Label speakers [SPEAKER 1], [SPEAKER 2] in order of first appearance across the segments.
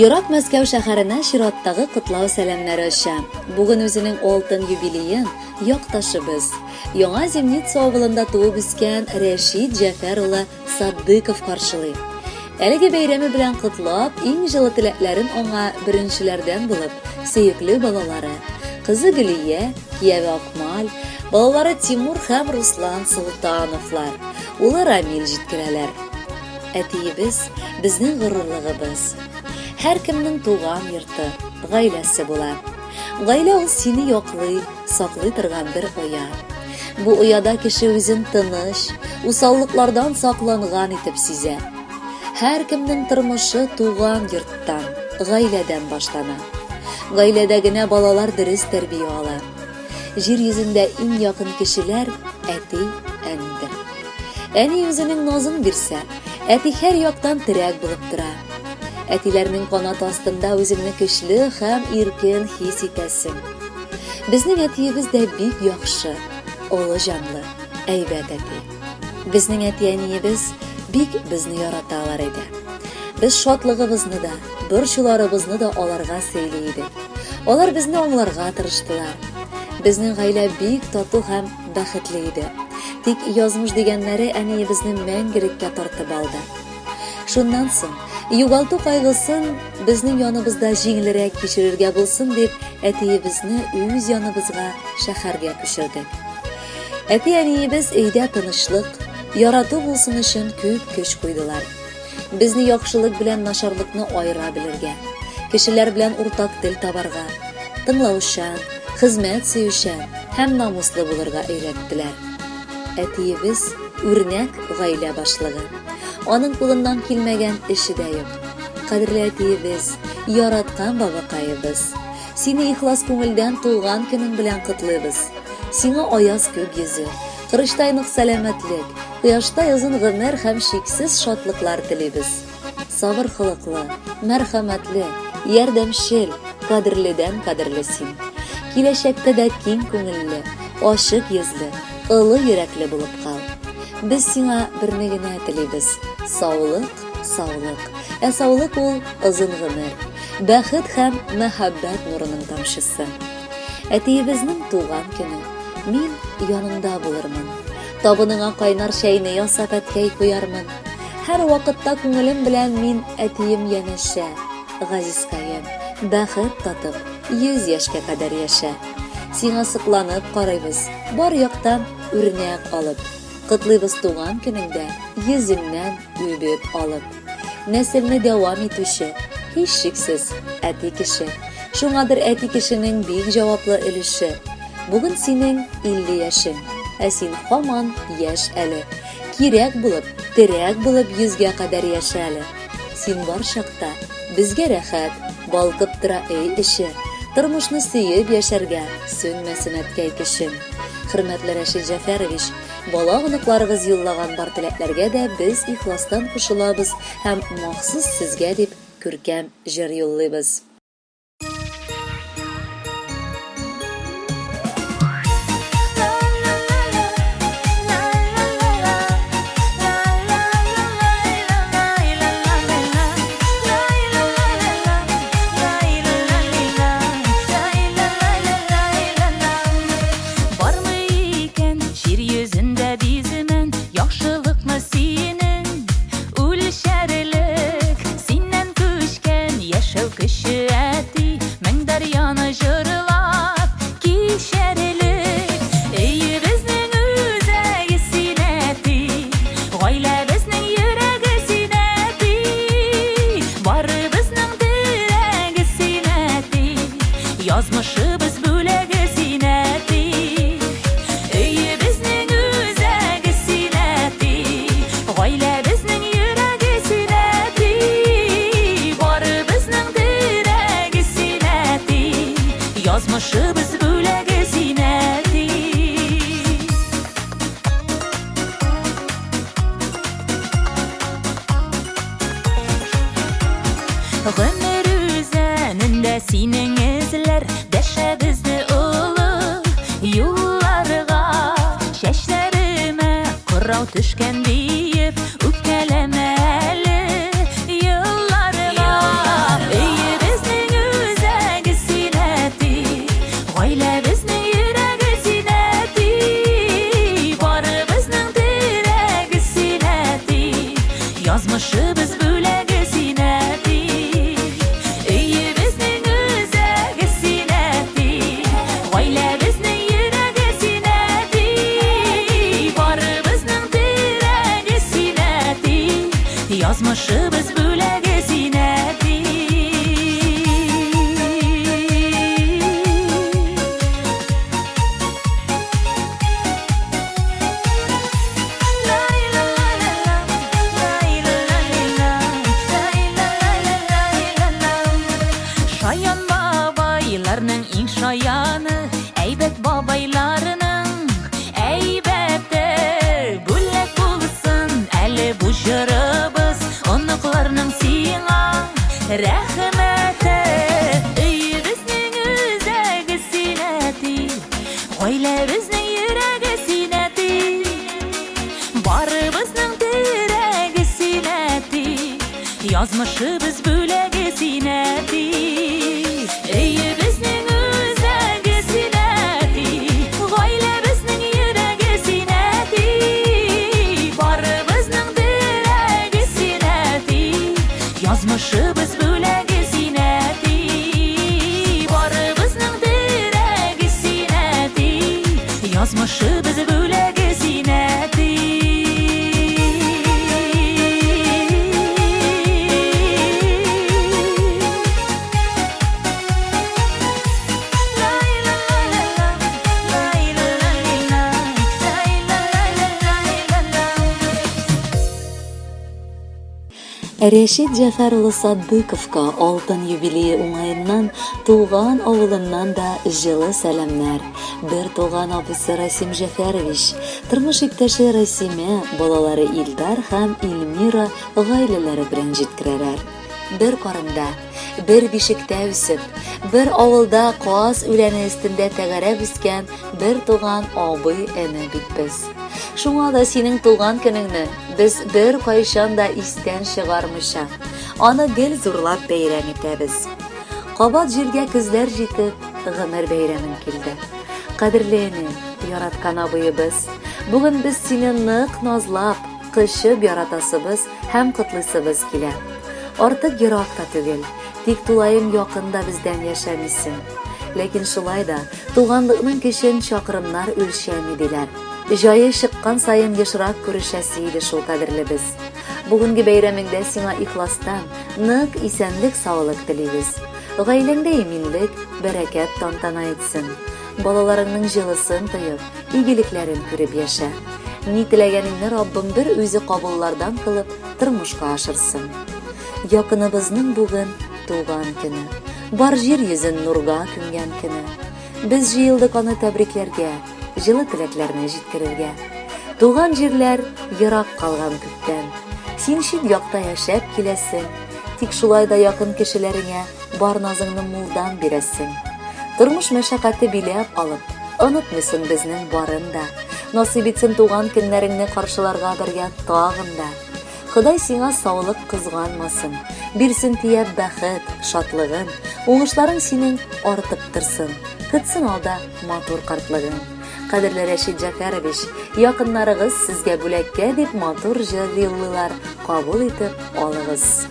[SPEAKER 1] Ерак Мәскәү шәһәренә чираттагы котлау сәламнәре оча. Бүген үзенең алтын юбилеен якташыбыз, Яңа Зимница авылында туып үскән Рәшит Җәфәр улы Саддыков каршылый. Әлеге бәйрәме белән котлап, иң җылы теләкләрен аңа беренчеләрдән булып, сөекле балалары, кызы Гөлия, кияве Акмал, балалары Тимур һәм Руслан Солтановлар, улы Рамил җиткерәләр. Әтиебез, безнең горурлыгыбыз. Һәркемнең туган йорты, гаиләсе була. Гаилә ул сине яклый, саклый торган бер оя. Бу ояда кеше үзен тыныч, усаллыклардан сакланган итеп сизә. Һәркемнең тормышы туган йорттан, гаиләдән башлана. Гаиләдә генә балалар дөрес тәрбия ала. Җир йөзендә иң якын кешеләр әти, әнидер. Әни үзенең назын бирсә, әти һәр яктан терәк булып тора. Әтиләрнең канаты астында үзеңне көчле һәм иркен хис итәсең. Безнең әтиебез дә бик яхшы, олы җанлы, әйбәт әти. Безнең әти-әниебез бик безне яраталар иде. Без шатлыгыбызны да, борчуларыбызны да аларга сөйли идек. Алар безне аңларга тырыштылар. Безнең гаилә бик тату һәм бәхетле иде. Тик язмыш дигәннәре әниебезне мәңгелеккә тартып алды. Шуннан соң, югалту кайгысын безнең яныбызда җиңелрәк кичерергә булсын дип, әтиебезне үз яныбызга шәһәргә күчердек. Әти-әниебез өйдә тынычлык, ярату булсын өчен күп көч куйдылар. Безне яхшылык белән начарлыкны аера белергә, кешеләр белән уртак тел табарга, тыңлаучан, хезмәт сөючән һәм намуслы булырга өйрәттеләр. Әтиебез үрнәк гаилә башлыгы. Аның кулыннан килмәгән эше дә юк. Кадерле әтиебез, яраткан бабакаебыз, сине ихлас күңелдән туган көнең белән котлыйбыз. Сиңа аяз күк йөзе, корычтай нык сәламәтлек, кояштай озын гомер һәм чиксез шатлыклар телибез. Сабыр холыклы, мәрхәмәтле, ярдәмчел, кадерледән кадерле син. Киләчәктә дә киң күңелле, ачык йөзле, олы йөрәкле булып кал. Без сиңа берне генә телибез, саулык, саулык. Ә саулык ул озын гомер, бәхет һәм мәхәббәт нурының тамчысы. Әтиебезнең туган көне. Мин яныңда булырмын. Табыныңа кайнар чәйне ясап әткәй куярмын. Һәр вакытта күңелем белән мин әтием янәшә. Газизкаем, бәхет татып, 100 яшькә кадәр яшә. Сиңа сокланып карыйбыз, бар яктан үрнәк алып. Котлыйбыз туган көнеңдә, йөзеңнән үбеп алып. Нәселне дәвам итүче, һичшиксез, әти кеше. Шуңадыр әти кешенең бик җаваплы өлеше. Бүген синең 50 яшең, ә син һаман яшь әле. Кирәк булып, терәк булып йөзгә кадәр яшә әле. Син бар чакта безгә рәхәт, балкып тора өй эче. Тормышны сөеп яшәргә сүнмәсен әткәй көчең. Хөрмәтле Рәшит Җәфәрович, бала оныкларыгыз юллаган бар теләкләргә дә без ихластан кушылабыз һәм махсус сезгә дип күркәм җыр юллыйбыз.
[SPEAKER 2] Бармы икән җир йөзендә биземән Яхшылыкны синең үлчәрлек Синнән күчкән яшәү көче әти Мең дәрьяны җырлап кичәрлек Өебезнең үзәге син әти Гаиләбезнең йөрәге син әти Барыбызның терәге син әти Язмышыбыз бүләге син әти Өебезнең үзәге син әти Гаиләбезнең йөрәге син әти Барыбызның терәге син әти Язмышыбыз бүләге син әти Гомер үзәнендә синең эзләр Дәшә безне олы юлларга Чәчләремә кырау төшкән диеп Үпкәләмә әле елларга. Әбиләрнең иң шаяны, әйбәт бабайларның әйбәте. Бүләк булсын әле бу җырыбыз, оныкларның сиңа рәхмәте. Өебезнең үзәге син, әти, гаиләбезнең йөрәге син, әти. Барыбызның терәге син, әти, язмышыбыз бүләге син, әти. Өебезнең үзәге син, әти, гаиләбезнең йөрәге син, әти. Барыбызның терәге син, әти, язмышыбыз бүләге син, әти. Барыбызның терәге син, әти, язмышыбыз бүләге син, әти.
[SPEAKER 1] Рәшит Җәфәр улы Садыковка алтын юбилее уңаеннан туган авылыннан да җылы сәламнәр. Бер туган абыйсы Расим Җәфәрович, тормыш иптәше Расимә, балалары Илдар һәм Эльмира гаиләләре белән җиткерәләр. Бер карында, бер бишектә үсеп, бер авылда каз үләне өстендә тәгәрәп үскән бер туган абый-эне бит без. Шуңа да синең туган көнеңне без бер кайчан да истән чыгармыйча, аны гел зурлап бәйрәм итәбез. Кабат җиргә көзләр җитеп, гомер бәйрәмең килде. Кадерле эне, яраткан абыебыз, бүген без сине нык назлап, кочып яратасыбыз һәм котлыйсыбыз килә. Артык ерак та түгел, тик тулаем якын да бездән яшәмисең. Ләкин шулай да туганлыкның көчен чакрымнар үлчәми диләр. Җае чыккан саен ешрак күрешәсе иде шул кадерлебез. Бүгенге бәйрәмеңдә сиңа ихластан нык исәнлек-саулык телибез. Гаиләңдә иминлек, бәрәкәт тантана итсен. Балаларыңның җылысын тоеп, игелекләрен күреп яшә. Ни теләгәнеңне Раббым бер үзе кабуллардан кылып, тормышка ашырсын. Якыныбызның бүген туган көне. Бар җир йөзен нурга күмгән көне. Без җыелдык аны тәбрикләргә, җылы теләкләрне җиткерергә. Туган җирләр ерак калган күптән. Син чит якта яшәп киләсең, тик шулай да якын кешеләреңә бар назыңны мулдан бирәсең. Тормыш мәшәкате биләп алып, онытмыйсың безнең барын да. Насыйп итсен туган көннәреңне каршыларга бергә тагын да. Ходай сиңа саулык кызганмасын, бирсен тияп бәхет, шатлыгын, уңышларың синең артып торсын, көтсен алда матур картлыгың. Кадерле Рәшит Җәфәрович, якыннарыгыз сезгә бүләккә дип матур җыр юллыйлар, кабул итеп алыгыз.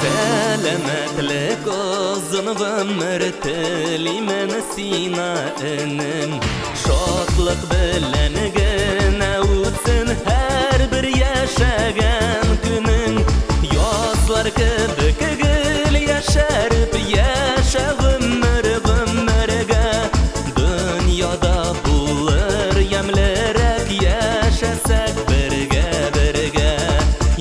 [SPEAKER 3] Сәламәтлек, озын гомер телимен сиңа, энем. Шатлык белән генә үтсен һәрбер яшәгән көнең. Язлар кебек гел яшәреп яшә гомер гомергә. Дөньяда булыр ямьлерәк яшәсәк бергә бергә.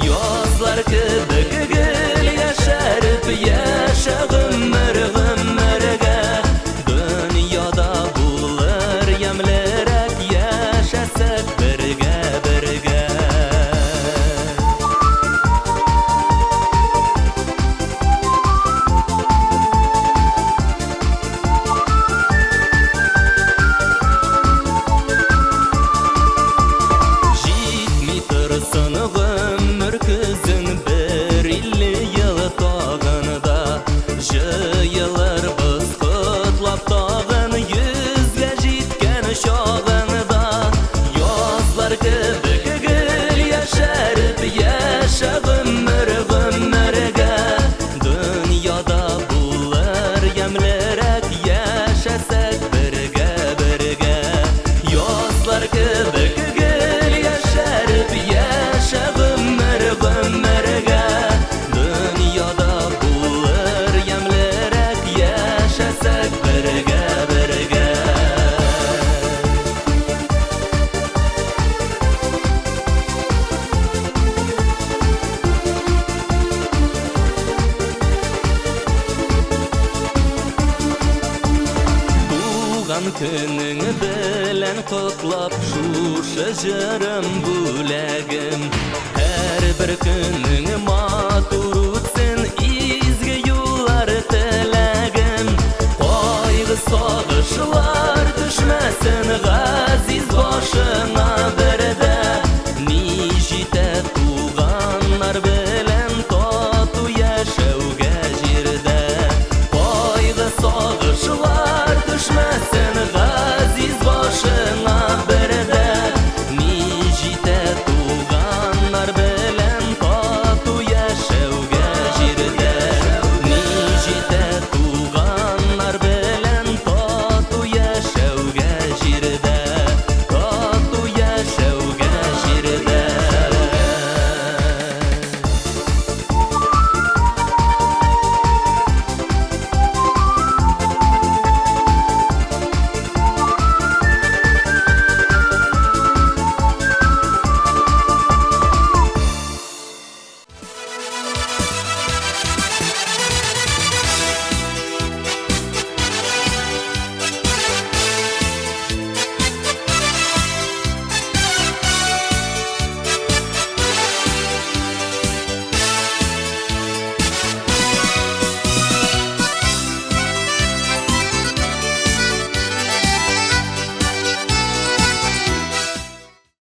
[SPEAKER 3] Язлар кебек гел яшәреп яшә гомер гомергә. Дөньяда булыр ямьлерәк яшәсәк. Көнең белән котлап, шушы җырым бүләгем. Һәрбер көнең матур үтсен, изге юллар теләгем. Кайгы сагышлар.